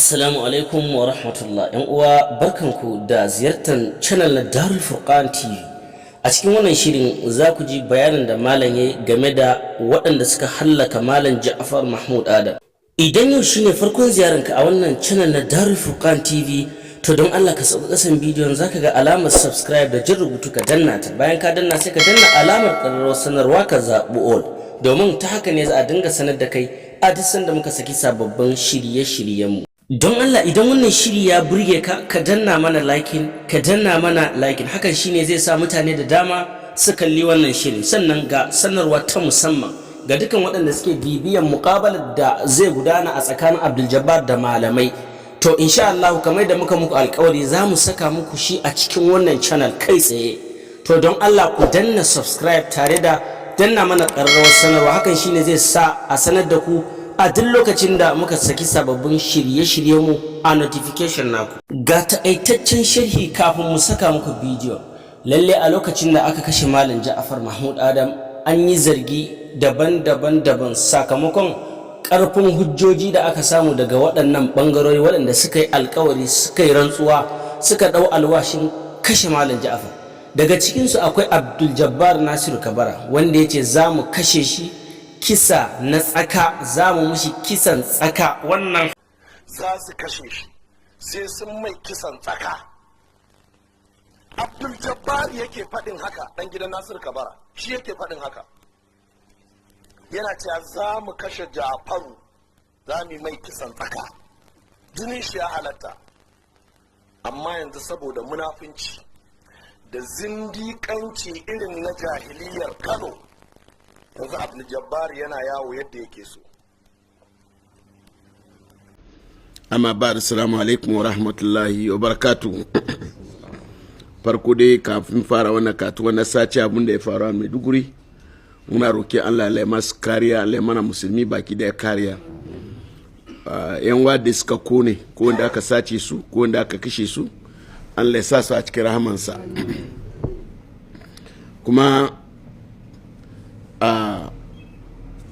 Assalamu alaikum wa rahmatullah. ‘Yan uwa, barkanku da ziyartar channel na Darul Furqan TV. A cikin wannan shirin za ku ji bayanin da malam ya yi game da waɗanda suka hallaka Malam Ja'far Mahmud Adam. Idan yau shine farkon ziyararka a wannan channel na Darul Furqan TV, to don Allah ka sauka ƙasan bidiyon, zaka ga alamar subscribe da jan rubutu, ka danna ta. Bayan ka danna, sai ka danna alamar ƙararrawar sanarwa, ka zaɓi all. Domin ta haka ne za a dinga sanar da kai a duk sanda muka saki sababbin shirye-shiryenmu. Don Allah, idan wannan shiri ya burge ka, ka danna mana liking, ka danna mana liking. Hakan shine zai sa mutane da dama su kalli wannan shirin. Sannan ga sanarwa ta musamman ga dukan waɗanda suke bibiyan muƙabalar da zai gudana a tsakanin Abdul Jabbar da malamai. To, insha Allah, kamar da muka muku alƙawari, za mu saka muku shi a cikin wannan channel kai tsaye. To, don Allah ku danna subscribe tare da danna mana ƙararrawar sanarwa. Hakan shine zai sa a sanar da ku a duk lokacin da muka saki sababbin shirye-shiryenmu a notification naku. Ga taƙaitaccen sharhi kafin mu saka muku bidiyo. Lalle a lokacin da aka kashe Malam Ja'far Mahmud Adam, an yi zargi daban-daban daban sakamakon ƙarfin hujjoji da aka samu daga waɗannan ɓangarori waɗanda suka yi alkawari, suka yi rantsuwa, suka ɗau alwashin kashe Malam Ja'far. Daga cikinsu akwai Abdul Jabbar Nasiru Kabara, wanda ya ce za mu kashe shi kisa na tsaka, za mu mushi kisan tsaka. Wannan za su kashe shi, sai sun mai kisan tsaka. Abdul Jabbar yake faɗin haka, ɗan gidan Nasir Kabara shi yake faɗin haka, yana cewa za mu kashe Jafaru, za mu mai kisan tsaka, jinin shi ya halatta. Amma yanzu saboda munafunci da zindiƙanci irin na jahiliyar Kano, yanzu Abdul Jabbar yana yawo yadda yake so. Amma ba, assalamu alaikum wa rahmatullahi wa barakatu. Farko dai, kafin fara wannan katu, wannan sace abin da ya faru a Maiduguri, muna roki Allah ya masu kariya, Allah mana musulmi baki da kariya. Yan wadda suka kone, ko wanda aka sace su, ko wanda aka kashe su, Allah ya sa su a cikin rahamansa. Kuma a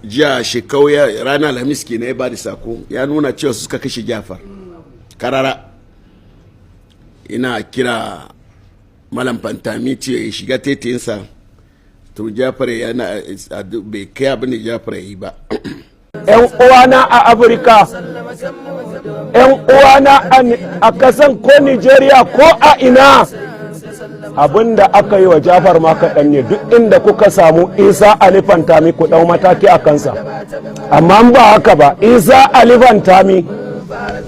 jiya Shekau ya ranar Alhamis ke na ya bada sako, ya nuna cewa suka kashe Jafar karara. Ina kira Malam Pantami ce ya shiga tetayinsa. To, Jafar yana bai kai abin da Jafar ya yi ba. 'Yan uwana a Afirka, 'yan uwana a kasan ko Nigeria ko a ina, abinda aka yi wa Jafar ma kaɗan ne. Duk inda kuka samu Isa Ali Pantami, ku ɗau mataki a kansa. Amma ba haka ba, Isa Ali Pantami,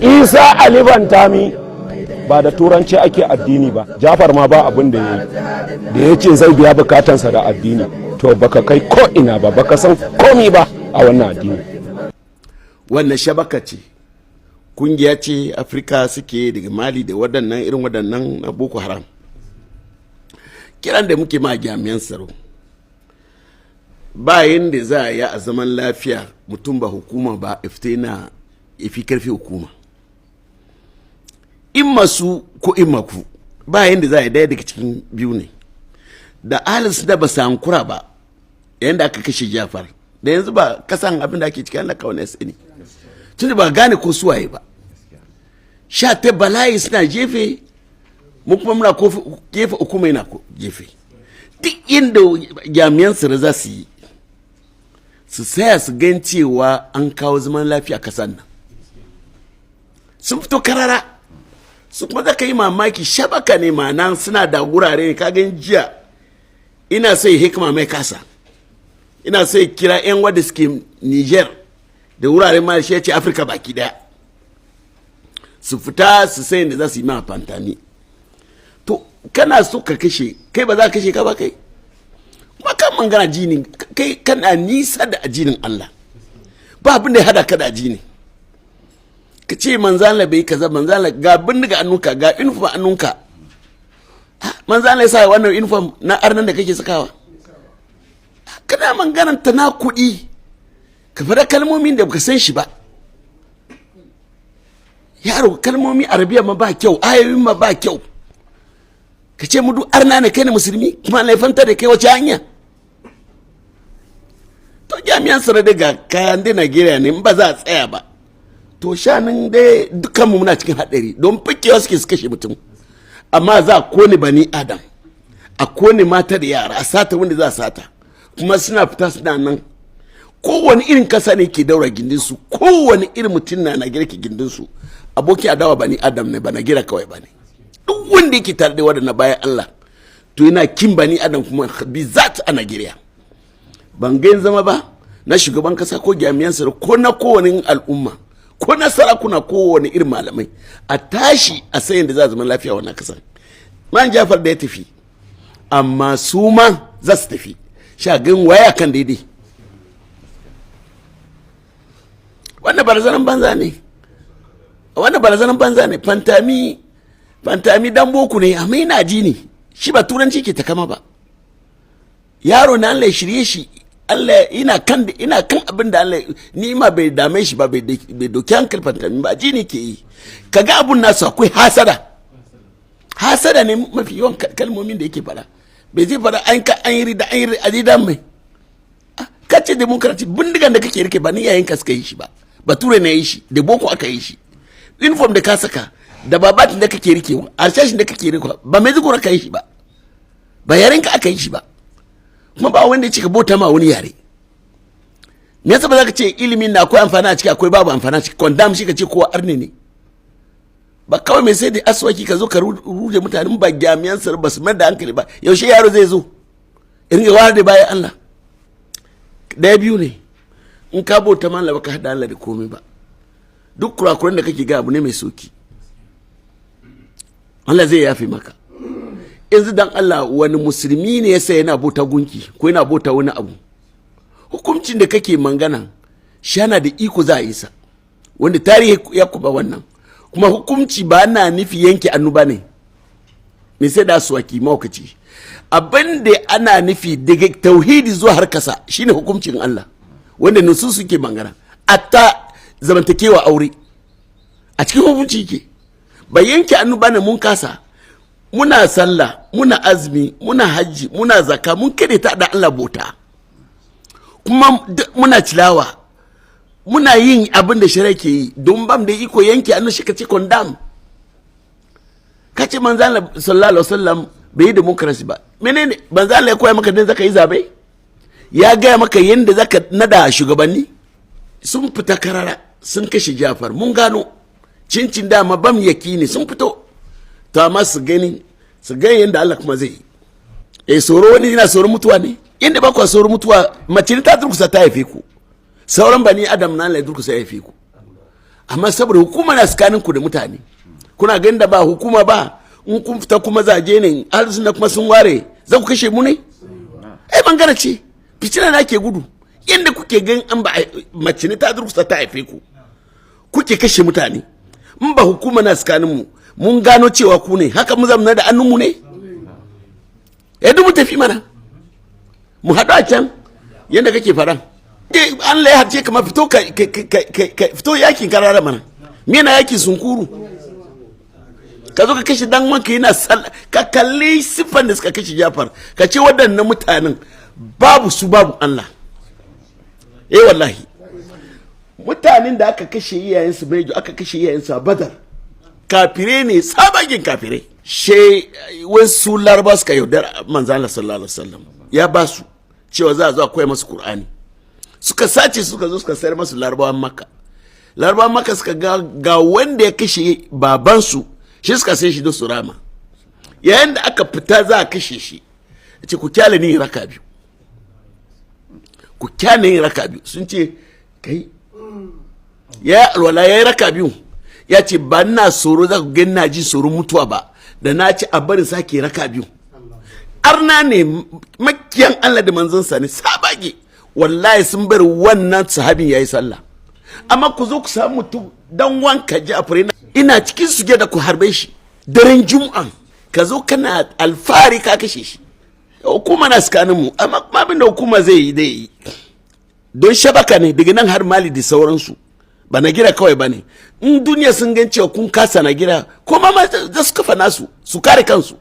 Isa Ali Pantami, ba da Turanci ake addini ba. Jafar ma ba abin da ya yi da ya ce zai biya bukatansa da addini. To, baka kai ko ina ba, baka san komi ba a wannan addini. Wannan shabaka ce, kungiya ce Afirka suke daga Mali da waɗannan irin waɗannan na Boko Haram. Kiran da muke ma jami'an tsaro, bayan da za a yi a zaman lafiya, mutum ba hukuma ba ifte na ifi karfi hukuma, in masu ko in maku, bayan da za a yi, daya daga cikin biyu ne. Da ahalis da ba su hankura ba yayin aka kashe Jafar, da yanzu ba kasan abin da ake cikin, Allah kawai na sani, tunda ba gane ko suwaye ba. Sha ta bala'i suna jefe mu, kuma muna gefe, hukuma yana gefe. Duk inda jami'an tsaro za su yi, su saya su gan cewa an kawo zaman lafiya kasan nan. Sun fito karara su kuma zaka yi mamaki, shabaka ne, ma'ana suna da wurare ne. Kagan jiya ina sai hikima mai kasa, ina sai kira 'yan wadda suke Niger da wurare ma shi ce Afirka baki daya su fita su sai da za su yi ma Pantami. To, kana so ka kashe kai, ba za ka kashe ka ba kai kuma kan mangana jini, kai kana nisa da ajinin Allah, ba abin da ya hada ka da ajini. Ka ce manzala bai kaza, manzala ga bindiga annunka, ga uniform annunka. Manzala ya sa wannan uniform na arnan da kake sakawa, kana manganan ta na kuɗi, ka faɗa kalmomin da baka san shi ba. Yaro, kalmomi Arabiya ma ba kyau, ayoyin ma ba kyau. Ka ce mu duk arna ne, kai ne musulmi kuma Allah ya fanta da kai wace hanya? To, jami'an tsaro daga kayan da Najeriya ne, ba za a tsaya ba. To shanin dai dukkanmu muna cikin haɗari don fikewa suke su kashe mutum, amma za a kone bani adam, a kone mata da yara, a sata wanda za a sata, kuma suna fita suna nan. Kowane irin kasa ne ke daura gindinsu, kowane irin mutum na na girki gindinsu. Abokin adawa bani adam ne, ba na gira kawai ba ne. Duk wanda yake tare da waɗanda bayan Allah to yana kin bani adam, kuma bi zat a Najeriya. Ban gan zama ba na shugaban kasa ko jami'an tsaro ko na kowane al'umma ko na sarakuna, kowane irin malamai, a tashi a sayin da za a zama lafiya wannan kasan. Man Jafar da ya tafi, amma su ma za su tafi shagin waya kan daidai. Wannan barazanan banza ne, wannan barazanan banza ne. Fantami, Fantami dan boko ne, amma yana ji ne, shi ba turanci ke takama ba. Yaro na, Allah ya shirye shi. Allah ina kan abin da Allah ni ma bai dame shi ba, bai doki hankali Fantami ba, ji ne ke yi. Kaga abun nasu akwai hasada, hasada ne mafi yawan kalmomin da yake fara. Bai zai fara an ka an yi rida, an yi rida mai kace democracy. Bindigan da kake rike ba ni yayin ka suka yi shi ba, bature ne yi shi, da boko aka yi shi. Uniform da ka saka da babatin da kake rikewa, arshashin da kake rikewa, ba mai zugura ka yi shi ba, ba yaren ka aka yi shi ba, kuma ba wanda ya ce ka bauta ma wani yare. Me yasa ba za ka ce ilimin na akwai amfani a ciki, akwai babu amfani a ciki, condemn shi ka ce kowa arne ne ba? Kawai mai sai da aswaki ka zo ka ruje mutanen ba, jami'an tsaro ba su mai da hankali ba. Yaushe yaro zai zo in ga ware da bayan Allah? Daya biyu ne, in ka bauta ma Allah ba ka hada Allah da komai ba, duk kurakuran da kake ga abu ne mai soki, Allah zai yafe maka. Yanzu dan Allah, wani musulmi ne yasa yana bauta gunki ko yana bauta wani abu? Hukuncin da kake mangana shana da iko za a yi sa, wanda tarihi ya kuba wannan. Kuma hukunci ba na nufi yanke annuba ne me sai da suwaki maukaci. Abin da ana nufi daga tauhidi zuwa har kasa shine hukuncin Allah wanda nusu suke mangana. Atta zamantakewa aure a cikin hukunci yake, ba yanke annuba ne. Mun kasa, muna sallah, muna azumi, muna hajji, muna zaka, mun kade ta da Allah bota, kuma muna cilawa, muna yin abin da shari'a ke yi, don bam da iko yanke annu shi ka ce condemn. Ka ce manzo Allah sallallahu alaihi wasallam bai yi democracy ba. Menene manzo Allah ya koya maka dan zaka yi zabe? Ya gaya maka yanda zaka nada shugabanni? Sun fita karara sun kashe Jafar, mun gano cincin dama bam yakini sun fito. To amma su gani, su gani yanda Allah kuma zai yi. Eh, tsoro, wani yana tsoron mutuwa ne. Inda ba ku tsoron mutuwa, mace ta durkusa ta haife ku, sauran bani adam na Allah ya durkusa ya haife ku. Amma saboda hukuma na tsakanin ku da mutane, kuna ganin da ba hukuma ba, in kun fita kuma zaje ne arzuna kuma sun ware za ku kashe mu ne. Ai bangare ce fitina na ke gudu. Inda kuke gan an ba mace ne ta durkusa ta haife ku, kuke kashe mutane, in ba hukuma na tsakanin mu, mun gano cewa ku ne haka mu zamna da annunmu ne. Yadda mu tafi mana mu haɗu a can yadda kake faɗan. Allah ya harce kama fito ka fito yakin karara mana. Me na yakin sunkuru? Ka zo ka kashe dan wanka yana sallah. Ka kalli siffan da suka kashe Jafar, ka ce waɗannan mutanen babu su babu Allah. Eh wallahi, mutanen da aka kashe iyayensu Mejo, aka kashe iyayensu a Badar, kafire ne, sabagin kafire. She wasu Laraba suka yaudar manzo Allah sallallahu alaihi wasallam, ya ba su cewa za a zo a koya masu Qur'ani. Suka sace, suka zo suka sayar masu Larabawan Makka. Larabawan Makka suka ga wanda ya kashe babansu, shi suka sai shi da su rama. Yayin da aka fita za a kashe shi, ya ce ku kyale ni raka biyu, ku kyale ni raka biyu. Sun ce kai ya alwala ya yi raka biyu, ya ce ba na tsoro za ku gani na ji tsoron mutuwa ba da na ci a barin sake raka biyu. Arna ne, makiyan Allah da manzansa ne, sabage. Wallahi sun bar wannan sahabin yayi sallah. Amma ku zo ku samu mutum dan wanka ji a fure ina cikin suke da ku harbe shi daren Juma'a, ka zo kana alfahari ka kashe shi. Hukuma na tsakanin mu, amma kuma abin da hukuma zai yi zai yi don shabaka ne daga nan har Mali da sauransu, ba na gira kawai ba ne. In duniya sun gan cewa kun kasa na gira, ko ma za su kafa nasu su kare kansu.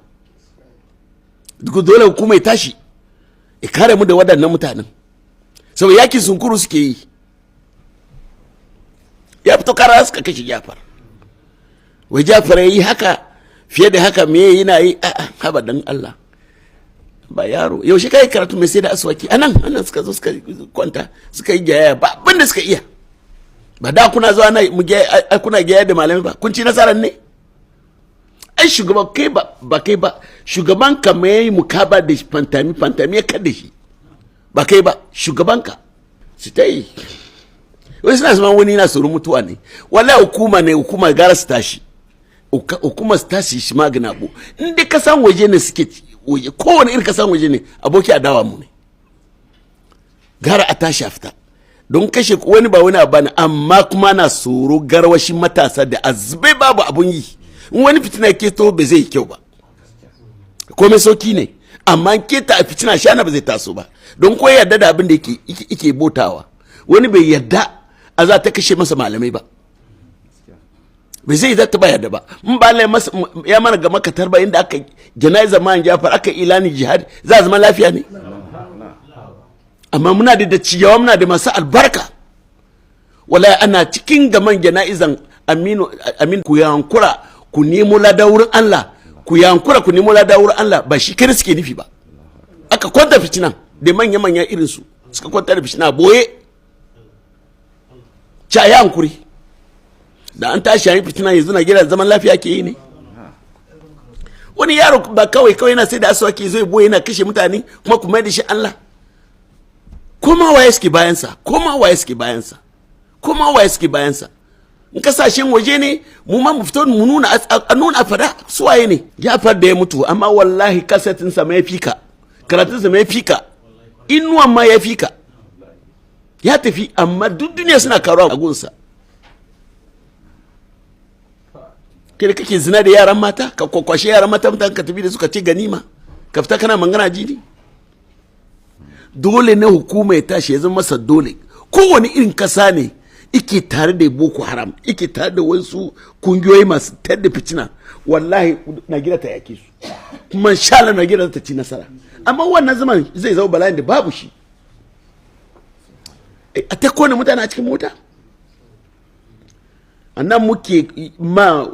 Duk dole hukuma ya tashi ya kare mu da waɗannan mutanen, saboda yakin sunkuru suke yi. Ya fito kara suka kashe Jafar. Wai Jafar ya yi haka fiye da haka, me yana yi? A'a, haba dan Allah, ba yaro, yaushe kai karatu mai sai da aswaki? Anan suka zo suka kwanta suka yi jayaya, ba abin da suka iya. Ba da kuna zuwa na mu kuna gaya da malami ba, kun ci nasarar ne? Ai shugaban kai ba, ba kai ba, shugaban ka mai mukaba da Pantami, Pantami ya kada shi, ba kai ba, shugaban ka su ta yi. Wai suna zama wani na tsoron mutuwa ne. Wallahi hukuma ne, hukuma gara su tashi, hukuma su tashi shi magana abu. In dai kasan waje ne suke waje, kowane irin kasan waje ne, aboki adawa mu ne, gara a tashi a fita don kashe wani ba wani abu ne. Amma kuma na tsoro garwashin matasa da azube babu abun yi. In wani fitina ke to ba zai yi kyau ba, komai sauki ne, amma keta a fitina shana ba zai taso ba. Don ko yarda da abin da yake botawa, wani bai yarda a za ta kashe masa malamai ba, bai zai zata ba yarda ba. In ba Allah ya mana ga makatar ba, inda aka jana'iza man Jafar aka ilani jihad, za a zama lafiya ne. Amma muna da ciyawa, muna da masu albarka. Wallahi ana cikin gaman jana'izan Aminu Amin, ku yankura ku nemo lada wurin Allah, ku yankura ku nemo lada wurin Allah, ba shi kare suke nufi ba. Aka kwanta ficinan da manya-manya irin su suka kwanta da fitina boye ca ya hankuri da an tashi yayin fitina. Yanzu na gida zaman lafiya ke yi ne. Wani yaro ba kawai kawai yana sai da aswaki zai boye yana kashe mutane, kuma kuma da shi Allah. Kuma waye suke bayansa? Kuma waye suke bayansa? Kuma waye suke bayansa? In kasashen waje ne, mu ma mu fito mu nuna, a nuna, a fada su waye ne. Jafar da ya mutu, amma wallahi kasatin sa mai fika, karatun sa mai fika, inuwan ma ya fika. Ya tafi, amma duk duniya suna karuwa a gunsa. Kai kake zina da yaran mata, ka kwakwashe yaran mata mutane ka tafi da suka ce ganima, ka fita kana mangana jini. Dole ne hukuma ya tashi, ya zama masa dole. Kowane irin kasa ne ike tare da Boko Haram, ike tare da wasu kungiyoyi masu tar da fitina, wallahi na gida ta yake su, kuma insha na gida ta ci nasara. Amma wannan zaman zai zama bala'in da babu shi. A ta kone mutane a cikin mota, nan muke ma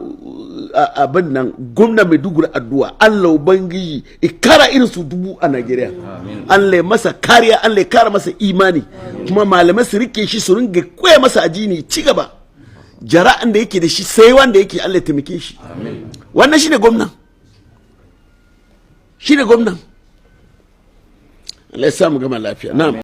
abin nan gwamna Maiduguri addu'a, Allah ubangiji ikara irin su 1000 a Najeriya. Allah ya masa kariya, Allah ya kara masa imani, kuma malamai su rike shi, su ringa koya masa ajini, ci gaba jara'an da yake da shi, sai wanda yake Allah ya taimake shi. Wannan shine gwamna, shine gwamna. Allah ya sa mu gama lafiya. Na'am.